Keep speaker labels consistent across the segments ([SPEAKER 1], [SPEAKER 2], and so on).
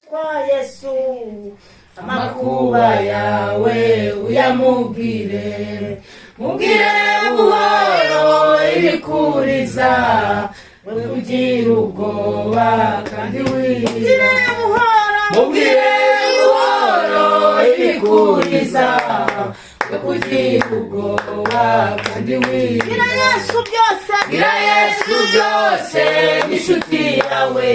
[SPEAKER 1] Kwa Yesu
[SPEAKER 2] Amakuba yawe uyamubwire, mubwire buhoro ibikuriza, we kugira ubwoba kandi wirira.
[SPEAKER 1] Buhoro.
[SPEAKER 2] Mubwire buhoro ibikuriza, we kugira ubwoba kandi wirira.
[SPEAKER 1] Bwira Yesu byose.
[SPEAKER 2] Bwira Yesu byose n'inshuti yawe,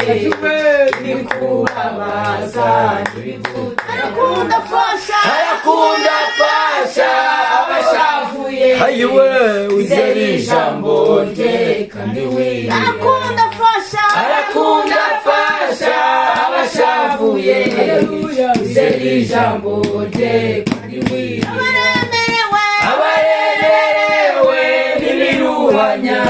[SPEAKER 2] ibikubabaza ntibigutera.
[SPEAKER 1] Arakunda afasha.
[SPEAKER 2] Arakunda afasha abashavuye.
[SPEAKER 3] Hayiwe.
[SPEAKER 2] Wizere ijambo rye kandi wirira.
[SPEAKER 1] Arakunda afasha.
[SPEAKER 2] Arakunda afasha abashavuye. Wizere ijambo rye kandi wirira.
[SPEAKER 1] Abaremerewe.
[SPEAKER 2] Abaremerewe n'ibiruhanya,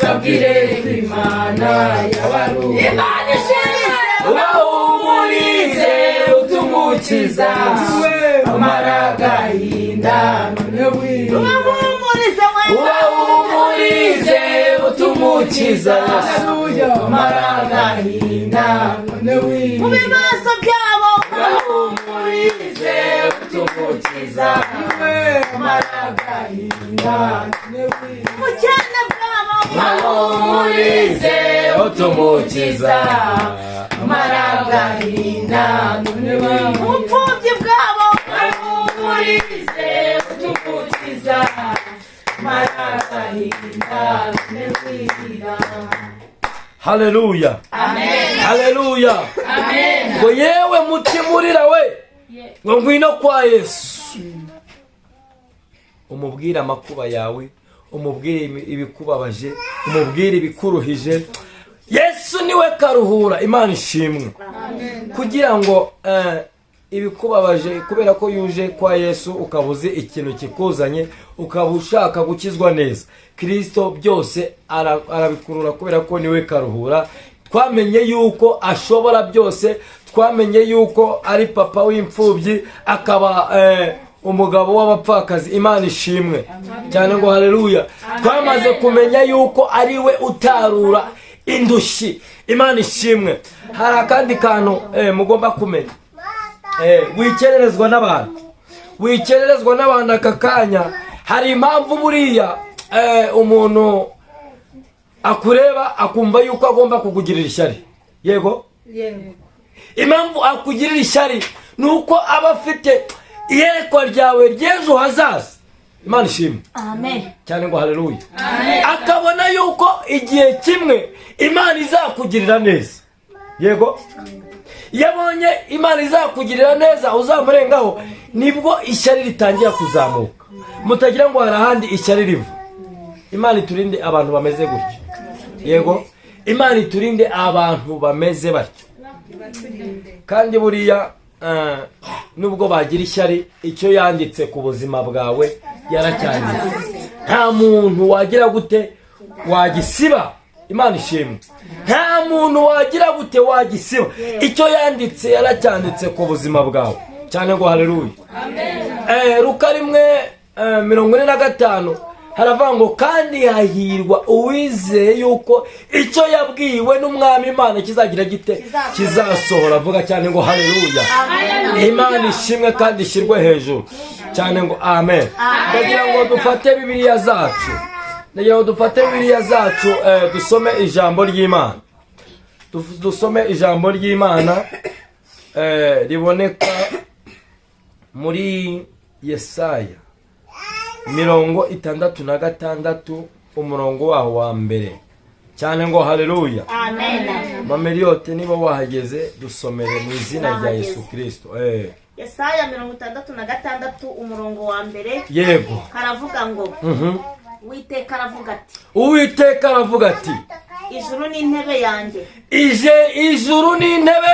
[SPEAKER 2] babwire ko Imana yabaruye.
[SPEAKER 1] Imana ishimwe.
[SPEAKER 2] Ubahumurize utumukiza amara agahinda none wirira.
[SPEAKER 1] Ubahumurize we.
[SPEAKER 2] Ubahumurize utumukiza amara agahinda none
[SPEAKER 1] Mu
[SPEAKER 2] wirira.
[SPEAKER 1] bibazo byabo.
[SPEAKER 2] Ubahumurize utumukiza amara agahinda none wirira.
[SPEAKER 1] Mu bukene bwabo.
[SPEAKER 2] Ubahumurize utumukiza amara agahinda none
[SPEAKER 1] Mu
[SPEAKER 2] wirira.
[SPEAKER 1] bupfubyi bwabo.
[SPEAKER 2] Ubahumurize utumukiza amara agahinda none wirira.
[SPEAKER 3] Haleluya, haleluya! Ngo yewe mutima urira we, ngo ngwino kwa Yesu, umubwire amakuba yawe, umubwire ibikubabaje, umubwire ibikuruhije. Yesu niwe karuhura. Imana ishimwe. Kugira ngo ibikubabaje, kubera ko yuje kwa Yesu ukaba uzi ikintu kikuzanye, ukaba ushaka gukizwa neza, Kirisito byose arabikurura, kubera ko niwe karuhura. Twamenye yuko ashobora byose, twamenye yuko ari papa w'imfubyi, akaba umugabo w'abapfakazi. Imana ishimwe cyane, ngo haleluya! Twamaze kumenya yuko ari we utarura indushyi. Imana ishimwe. Hari akandi kantu mugomba kumenya. Wikererezwa n'abantu, wikererezwa n'abantu aka kanya. Hari impamvu buriya umuntu akureba akumva yuko agomba kukugirira ishyari. Yego, impamvu akugirira ishyari ni uko aba afite iyerekwa ryawe ry'ejo hazaza. Imana ishimwe.
[SPEAKER 1] Amen.
[SPEAKER 3] Cyane, ngo haleluya! Akabona yuko igihe kimwe Imana izakugirira neza. Yego, iyo abonye Imana izakugirira neza, uzamurengaho, nibwo ishyari ritangira kuzamuka. Mutagira ngo hari ahandi ishyari riva. Imana iturinde abantu bameze gutyo. Yego, Imana iturinde abantu bameze batyo. Kandi buriya nubwo bagira ishyari, icyo yanditse ku buzima bwawe yaracyanditse, nta muntu wagira gute wagisiba. Imana ishimwe. Nta muntu wagira gute wagisiba. Icyo yanditse yaracyanditse ku buzima bwawe. Cyane, ngo haleluya! Luka 1:45 haravuga ngo: "Kandi hahirwa uwizeye yuko icyo yabwiwe n'Umwami Imana kizagira gite? Kizasohora." Avuga cyane ngo haleluya! Imana ishimwe kandi ishyirwe hejuru cyane, ngo amen. Ndagira ngo dufate Bibiliya zacu, ndagira ngo dufate Bibiliya zacu, dusome ijambo ry'Imana. Dusome ijambo ry'Imana riboneka muri Yesaya 66, umurongo waho wa mbere. Cyane, ngo haleluya!
[SPEAKER 1] Amen.
[SPEAKER 3] Mameriyote, niba wahageze dusomere mu izina rya Yesu Kirisito.
[SPEAKER 1] Yesaya 66, umurongo wa mbere.
[SPEAKER 3] Yego.
[SPEAKER 1] Karavuga ngo: Uwiteka aravuga ati:
[SPEAKER 3] Uwiteka aravuga ati:
[SPEAKER 1] Ijuru ni intebe yanjye.
[SPEAKER 3] Ije ijuru ni intebe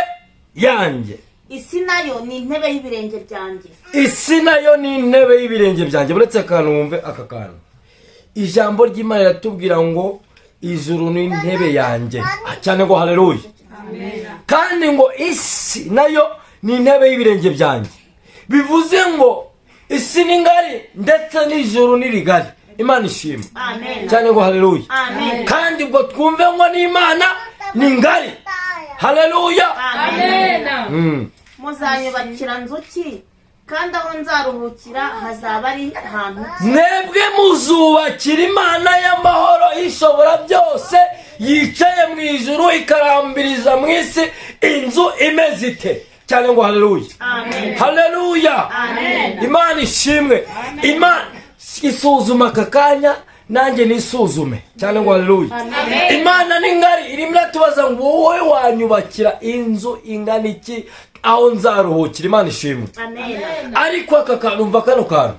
[SPEAKER 3] yanjye.
[SPEAKER 1] Isi nayo ni intebe y'ibirenge byanjye.
[SPEAKER 3] Isi nayo ni intebe y'ibirenge byanjye. Uretse akantu, wumve aka kantu. Ijambo ry'Imana riratubwira ngo ijuru ni intebe yanjye. Cyane, ngo haleluya! Kandi ngo isi nayo ni intebe y'ibirenge byanjye. Bivuze ngo isi ni ngari ndetse n'ijuru ni rigari. Imana ishimwe.
[SPEAKER 1] Amen.
[SPEAKER 3] Cyane, ngo haleluya!
[SPEAKER 1] Amen.
[SPEAKER 3] Kandi ubwo twumve ngo n'Imana ni ngari. Haleluya!
[SPEAKER 1] Amen. Muzanyubakira nzu ki, kandi aho nzaruhukira hazaba ari hantu ki?
[SPEAKER 3] Mwebwe muzubakira Imana y'amahoro ishobora byose, yicaye mu ijuru ikarambiriza mu isi, inzu imeze ite? Cyane ngo haleluya.
[SPEAKER 1] Amen.
[SPEAKER 3] Haleluya.
[SPEAKER 1] Amen.
[SPEAKER 3] Imana ishimwe. Imana isuzuma aka kanya, nanjye nisuzume. Cyane ngo haleluya. Imana ni ngari, irimo iratubaza ngo: "Wowe wanyubakira inzu ingana iki aho nzaruhukira?" Imana ishimwe.
[SPEAKER 1] Amen.
[SPEAKER 3] Ariko aka kantu, umva kano kantu: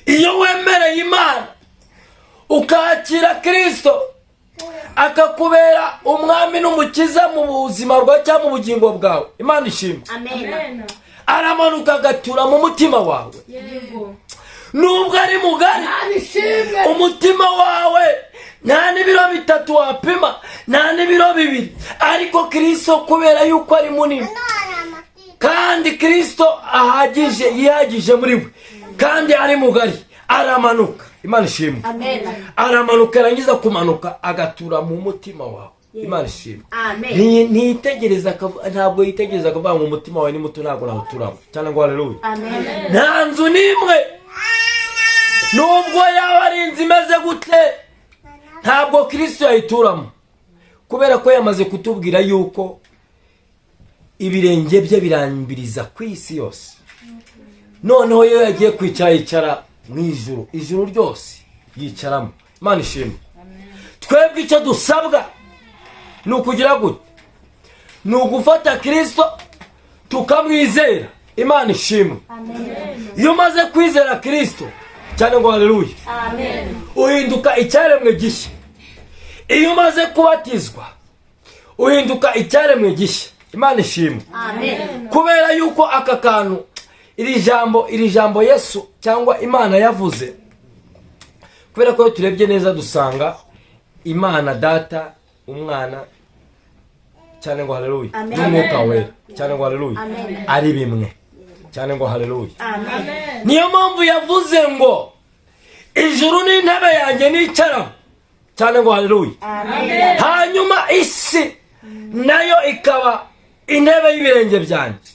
[SPEAKER 3] iyo wemereye Imana, ukakira Kirisito akakubera umwami n'umukiza mu buzima bwawe cyangwa mu bugingo bwawe, Imana ishimwe,
[SPEAKER 1] Amen.
[SPEAKER 3] aramanuka agatura mu mutima wawe. Nubwo ari mugari umutima wawe, nta n'ibiro 3 wapima, nta n'ibiro 2, ariko Kirisito, kubera yuko ari munini kandi Kirisito ahagije, yihagije muri we, kandi ari mugari, aramanuka. Imana ishimwe.
[SPEAKER 1] Amen.
[SPEAKER 3] Aramanuka, yarangiza kumanuka agatura mu mutima wawe. Imana ishimwe.
[SPEAKER 1] Amen.
[SPEAKER 3] Ntiyitegereza ntabwo yitegereza akavuga ngo umutima wawe ni muto, ntabwo nawuturamo. Cyane ngo haleluya.
[SPEAKER 1] Amen.
[SPEAKER 3] Nta nzu n'imwe, nubwo yaba ari inzu imeze gute, ntabwo Kirisito yayituramo, kubera ko yamaze kutubwira yuko ibirenge bye birambiriza ku isi yose. Noneho iyo yagiye kwicara, yicara mu ijuru, ijuru ryose yicaramo. Imana ishimwe. Twebwe icyo dusabwa ni ukugira gute? Ni ugufata Kirisito tukamwizera. Imana ishimwe. Iyo umaze kwizera Kirisito, cyane ngo haleluya,
[SPEAKER 1] Amen.
[SPEAKER 3] uhinduka icyaremwe gishya. Iyo umaze kubatizwa, uhinduka icyaremwe gishya. Imana ishimwe.
[SPEAKER 1] Amen.
[SPEAKER 3] Kubera yuko aka kantu, iri jambo Yesu cyangwa Imana yavuze, kubera ko iyo turebye neza dusanga Imana Data, Umwana, cyane ngo haleluya,
[SPEAKER 1] Amen.
[SPEAKER 3] n'Umwuka Wera, cyane ngo haleluya,
[SPEAKER 1] Amen.
[SPEAKER 3] ari bimwe. Cyane ngo haleluya.
[SPEAKER 1] Amen.
[SPEAKER 3] Niyo mpamvu yavuze ngo: "Ijuru ni intebe yanjye nicaraho." Cyane ngo haleluya.
[SPEAKER 1] Amen.
[SPEAKER 3] "Hanyuma isi nayo ikaba intebe y'ibirenge byanjye."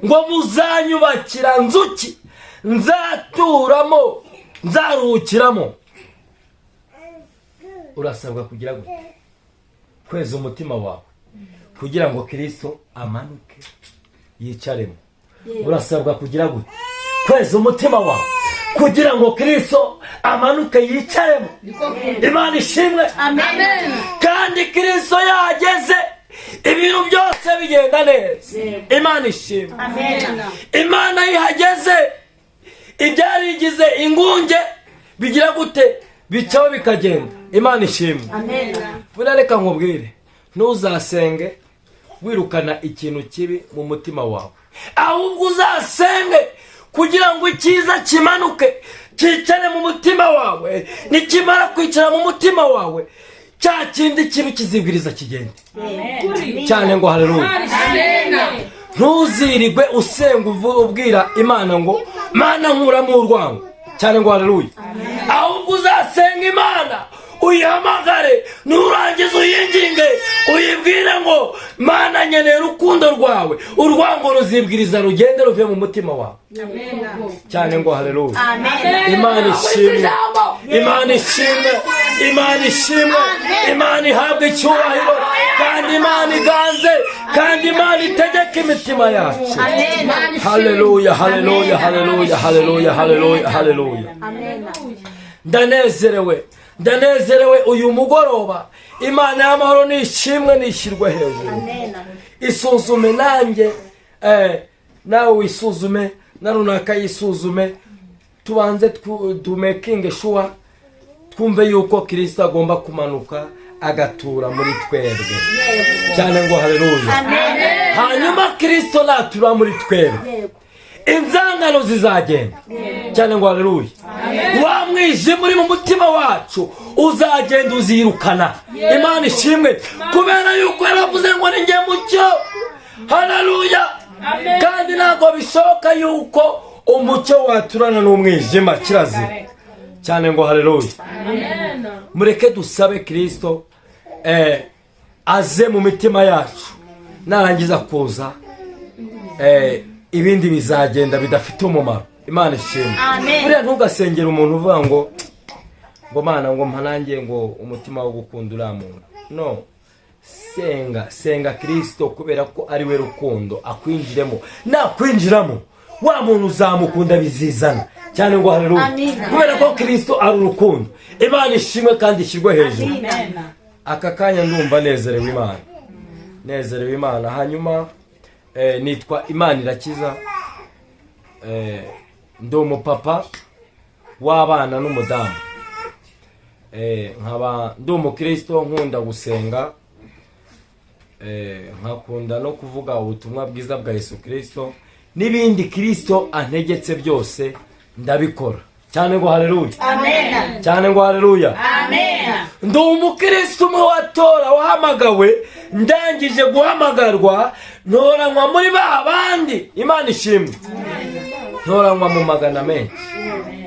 [SPEAKER 3] Ngo muzanyubakira nzu ki nzaturamo, nzaruhukiramo? Urasabwa kugira gute? Kweza umutima wawe kugira ngo Kirisito amanuke yicaremo. Urasabwa kugira gute? Kweza umutima wawe kugira ngo Kirisito amanuke yicaremo. Imana ishimwe.
[SPEAKER 1] Amen.
[SPEAKER 3] Kandi Kirisito yageze, ibintu byose bigenda neza. Imana ishimwe.
[SPEAKER 1] Amen.
[SPEAKER 3] Imana yihageze, ibyarigize ingunge bigira gute? Bicaho bikagenda. Imana ishimwe.
[SPEAKER 1] Amen.
[SPEAKER 3] Buriya reka nkubwire, ntuzasenge wirukana ikintu kibi mu mutima wawe, ahubwo uzasenge kugira ngo icyiza kimanuke cyicare mu mutima wawe. Nikimara kwicara mu mutima wawe, cya kindi kibi kizibwiriza kigende. Cyane ngo haleluya. Ntuzirirwe usenga ubwira Imana ngo: "Mana, nkuramo urwango." Cyane ngo haleluya. Ahubwo uzasenga Imana, uyihamagare, nurangiza uyinginge, uyibwire ngo: "Mana, nkeneye urukundo rwawe." Urwango ruzibwiriza rugende ruve mu mutima wawe. Cyane ngo haleluya.
[SPEAKER 1] Amen.
[SPEAKER 3] Imana ishimwe, Imana ishimwe, Imana ishimwe. Imana ihabwe icyubahiro, kandi Imana iganze, kandi Imana itegeka imitima yacu.
[SPEAKER 1] Amen.
[SPEAKER 3] Haleluya, haleluya, haleluya, haleluya, haleluya, haleluya.
[SPEAKER 1] Amen.
[SPEAKER 3] Ndanezerewe, ndanezerewe uyu mugoroba. Imana y'amahoro nishimwe, nishyirwe hejuru.
[SPEAKER 1] Amen.
[SPEAKER 3] Isuzume nanjye, nawe wisuzume, na runaka yisuzume, tubanze tumakinge sure, twumve yuko Kirisito agomba kumanuka agatura muri twebwe. Cyane ngo haleluya.
[SPEAKER 1] Amen.
[SPEAKER 3] Hanyuma Kirisito natura muri twebwe, inzangano zizagenda. Cyane ngo haleluya. Wa mwijima uri mu mutima wacu uzagenda uzirukana. Imana ishimwe, kubera yuko yaravuze ngo: "Ni njye mucyo." Haleluya. Kandi ntabwo bishoboka yuko umucyo waturana n'umwijima, kirazira. Cyane ngo haleluya. Mureke dusabe Kirisito aze mu mitima yacu. Narangiza kuza Ibindi bizagenda bidafite umumaro. Imana ishimwe.
[SPEAKER 1] Amen.
[SPEAKER 3] Buriya ntugasengere umuntu uvuga ngo "Mana, ngo mpa nanjye ngo umutima wo gukunda uriya muntu." No, senga, senga Kirisito, kubera ko ari we rukundo, akwinjiremo. Nakwinjiramo, wa muntu uzamukunda bizizana cyane ngo haleluya.
[SPEAKER 1] Amina.
[SPEAKER 3] Kubera ko Kirisito ari urukundo. Imana ishimwe kandi ishyirwe hejuru.
[SPEAKER 1] Amen.
[SPEAKER 3] Aka kanya ndumva nezerewe Imana, nezerewe Imana. Hanyuma nitwa Imana Irakiza, ndi umupapa w'abana n'umudamu, nkaba ndi umukristo, nkunda gusenga, nkakunda no kuvuga ubutumwa bwiza bwa Yesu Kirisito n'ibindi Kirisito antegetse byose ndabikora cyane ngo haleluya.
[SPEAKER 1] Amen.
[SPEAKER 3] Cyane ngo haleluya.
[SPEAKER 1] Amen.
[SPEAKER 3] Ndi umukristo umwe watora, wahamagawe. Ndangije guhamagarwa, ntoranywa muri ba bandi. Imana ishimwe, ntoranywa mu magana menshi.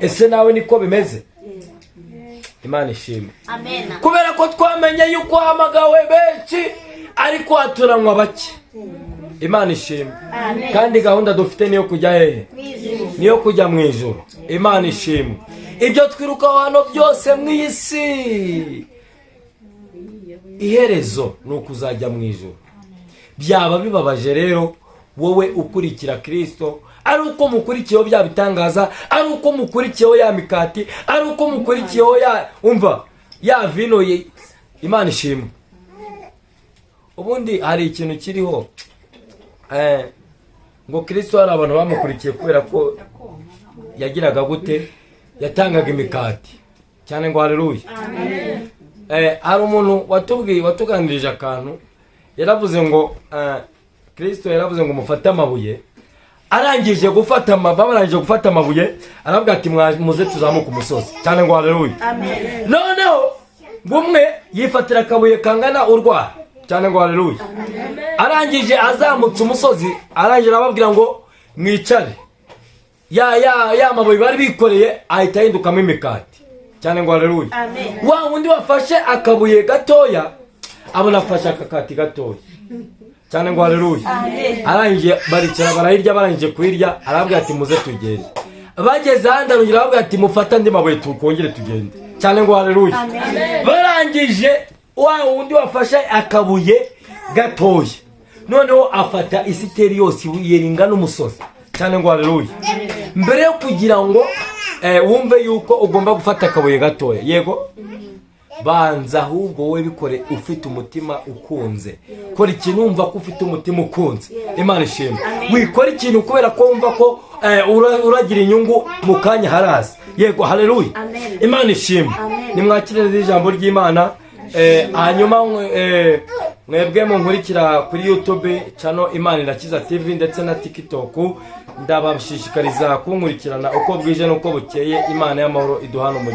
[SPEAKER 3] Ese nawe niko bimeze? Imana ishimwe.
[SPEAKER 1] Amen.
[SPEAKER 3] Kubera ko twamenye yuko hamagawe benshi ariko hatoranywa bake. Imana ishimwe.
[SPEAKER 1] Amen.
[SPEAKER 3] Kandi gahunda dufite niyo kujya hehe?
[SPEAKER 1] Mwijuru.
[SPEAKER 3] Niyo kujya mu ijuru. Imana ishimwe. Ibyo twirukaho hano byose mu iyi si, iherezo ni ukuzajya mu ijuru. Byaba bibabaje rero wowe ukurikira Kirisito, ari uko mukurikiyeho bya bitangaza, ari uko mukurikiyeho ya mikati, ari uko mukurikiyeho ya, umva, ya vino ye. Imana ishimwe. Ubundi hari ikintu kiriho, ngo Kirisito hari abantu bamukurikiye kubera ko yagiraga gute? Yatangaga imikati cyane ngo haleluya. Hari umuntu watubwiye, watuganirije akantu, yaravuze ngo Kirisito yaravuze ngo mufate amabuye. Arangije gufata barangije gufata amabuye, aravuga ati "Muze tuzamuke umusozi." Cyane ngo haleluya.
[SPEAKER 1] Amen.
[SPEAKER 3] Noneho bumwe yifatira akabuye kangana urwara. Cyane ngo haleluya. Arangije azamutse umusozi, arangije arababwira ngo mwicare. Ya mabuye bari bikoreye ahita ahindukamo imikati. Cyane ngo haleluya.
[SPEAKER 1] Amen.
[SPEAKER 3] Wa wundi wafashe akabuye gatoya abona afashe akakati gatoya. Cyane ngo haleluya.
[SPEAKER 1] Amen.
[SPEAKER 3] Arangije baricara barayirya. Barangije kuyirya, arababwira ati muze tugende. Bageze ahandi arongera arababwira ati mufate andi mabuye tukongere tugende. Cyane ngo haleluya.
[SPEAKER 1] Amen.
[SPEAKER 3] Barangije, wa wundi wafashe akabuye gatoya noneho afata isiteri yose, ibuye ringana umusozi. Cyane ngo haleluya. Mbere yo kugira ngo wumve yuko ugomba gufata akabuye gatoya, yego, banza ahubwo wowe bikore ufite umutima ukunze. Kora ikintu wumva ko ufite umutima ukunze. Imana ishimwe. Wikora ikintu kubera ko wumva ko uragira inyungu mu kanya haraza. Yego, haleluya.
[SPEAKER 1] Amen.
[SPEAKER 3] Imana ishimwe.
[SPEAKER 1] Amen.
[SPEAKER 3] Nimwakire rero ijambo ry'Imana. Hanyuma mwebwe munkurikira kuri YouTube channel Imana Irakiza TV ndetse na TikTok, ndabashishikariza kunkurikirana uko bwije n'uko bukeye. Imana y'amahoro iduhana umugisha.